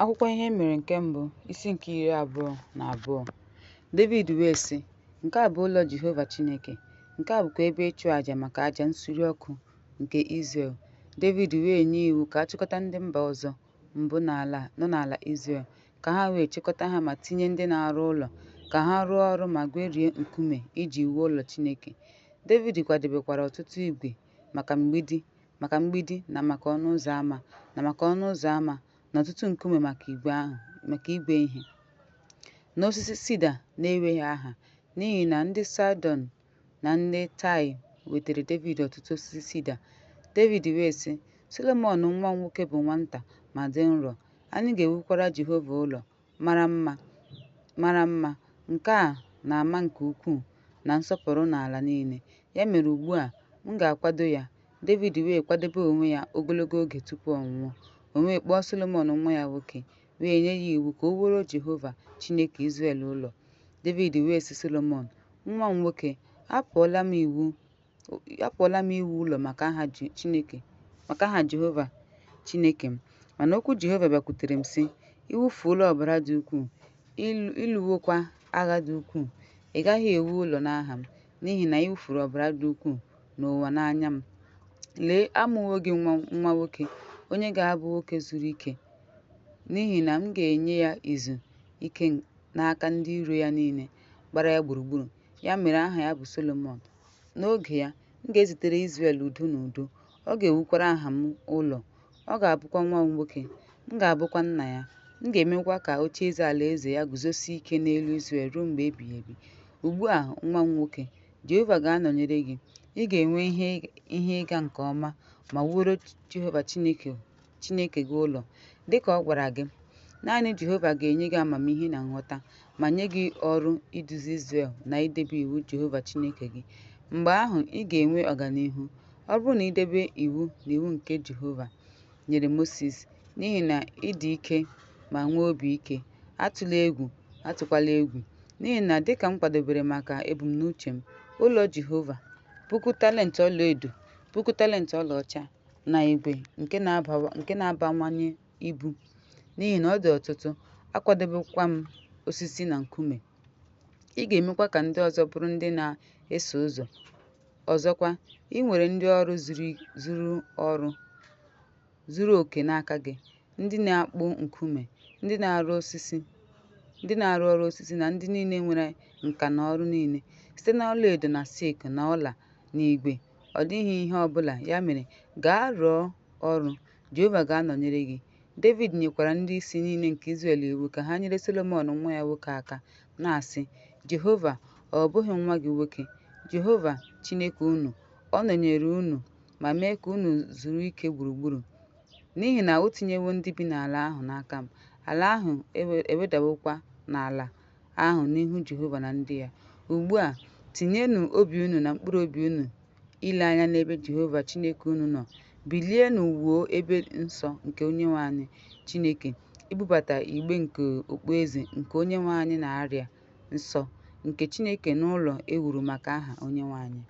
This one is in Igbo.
Akwụkwọ Ihe E Mere nke Mbụ, isi nke 22. Devid wee sị: Nke a bụ ụlọ Jehova Chineke, nke a bụkwa ebe ịchụàjà maka àjà nsure ọkụ nke Izrel. Devid wee nye iwu ka a chịkọta ndị mba ọzọ mbụ nọ n'ala Izrel, ka ha wee chịkọta ha ma tinye ndị na-arụ ụlọ ka ha rụọ ọrụ ma gwerie nkume iji wuo ụlọ Chineke. Devid kwadebekwara ọtụtụ igwe maka mgbidi na maka ọnụ ụzọ ámá na maka ọnụ ụzọ ámá na ọtụtụ nkume maka igwe ihe, na osisi sida na-enweghị aha, n'ihi na ndị Saịdọn na ndị Taị wetaara Devid ọtụtụ osisi sida. Devid wee sị, Solomọn nwa m nwoke bụ nwata ma dị nro, anyị ga-ewukwara Jehova ụlọ mara mma, nke a na-ama nke ukwuu na nsọpụrụ n'ala niile. Ya mere ugbu a, m ga-akwado ya. Devid wee kwadebe onwe ya ogologo oge tupu ọ nwụọ. O wee kpọọ Solomọn nwa ya nwoke wee nye ya iwu ka o wuoro Jehova Chineke Izrel ụlọ. Devid wee sị Solomọn, nwa m nwoke, apụọla m iwu ụlọ maka aha Jehova Chineke m, mana okwu Jehova bịakwutere m, sị, Ị wụfuola ọbara dị ukwuu, ị lụwokwa agha dị ukwuu. Ị gaghị ewu ụlọ n'aha m, n'ihi na ị wụfuru ọbara dị ukwuu n'ụwa n'anya m. Lee, amụwo gị nwa nwoke, onye ga-abụ nwoke zuru ike, n'ihi na m ga-enye ya izu ike n'aka ndị iro ya niile gbara ya gburugburu. Ya mere aha ya bụ Solomọn. N'oge ya, m ga-ezitere Izrel udo na udo. Ọ ga-ewukwara aha m ụlọ, ọ ga-abụkwa nwa m nwoke, m ga-abụkwa nna ya. M ga-emekwa ka ocheeze alaeze ya guzosie ike n'elu Izrel ruo mgbe ebighị ebi. Ugbu a, nwa m nwoke, Jehova ga-anọnyere gị, ị ga-enwe ihe ịga nke ọma ma wuoro Jehova Chineke gị ụlọ, dị ka ọ gwara gị. Naanị Jehova ga-enye gị amamihe na nghọta ma nye gị ọrụ iduzi Izrel na idebe iwu Jehova Chineke gị. Mgbe ahụ ị ga-enwe ọganihu, ọ bụrụ na i debe iwu na iwu nke Jehova nyere Mosis, n'ihi na ị dị ike ma nwee obi ike. Atụla egwu, atụkwala egwu, n'ihi na dịka m kwadebere maka ebumnuche m, ụlọ Jehova, 1,000 talent ọlaedo, 1,000 talent ọlaọcha, na igwe nke na-abawanye ibu, n'ihi na ọ dị ọtụtụ, akwadebekwa m osisi na nkume. Ị ga-emekwa ka ndị ọzọ bụrụ ndị na-eso ụzọ. Ọzọkwa, ị nwere ndị ọrụ zuru oke n'aka gị, ndị na-akpụ nkume, ndị na-arụ ọrụ osisi na ndị niile nwere nka n'ọrụ niile, site na ọlaedo na silk na ọla na igwe, ọ dịghị ihe ọ bụla, ya mere, gaa rụọ ọrụ, Jehova ga-anọnyere gị. Devid nyekwara ndị isi niile nke Izrel iwu ka ha nyere Solomọn nwa ya nwoke aka, na-asị, Jehova, ọ́ bụghị nwa gị nwoke? Jehova Chineke unu ọ̀ nọnyeere unu ma mee ka unu zuru ike gburugburu? N'ihi na o tinyewo ndị bi n'ala ahụ n'aka m, ala ahụ ewedawokwa n'ala ahụ n'ihu Jehova na ndị ya. Ugbu a, tinyenụ obi unu na mkpụrụ obi unu ile anya n'ebe Jehova Chineke unu nọ, bilienụ wuo ebe nsọ nke Onyenwe anyị Chineke, ibubata igbe nke okpueze nke Onyenwe anyị na arịa nsọ nke Chineke n'ụlọ e wuru maka aha Onyenwe anyị.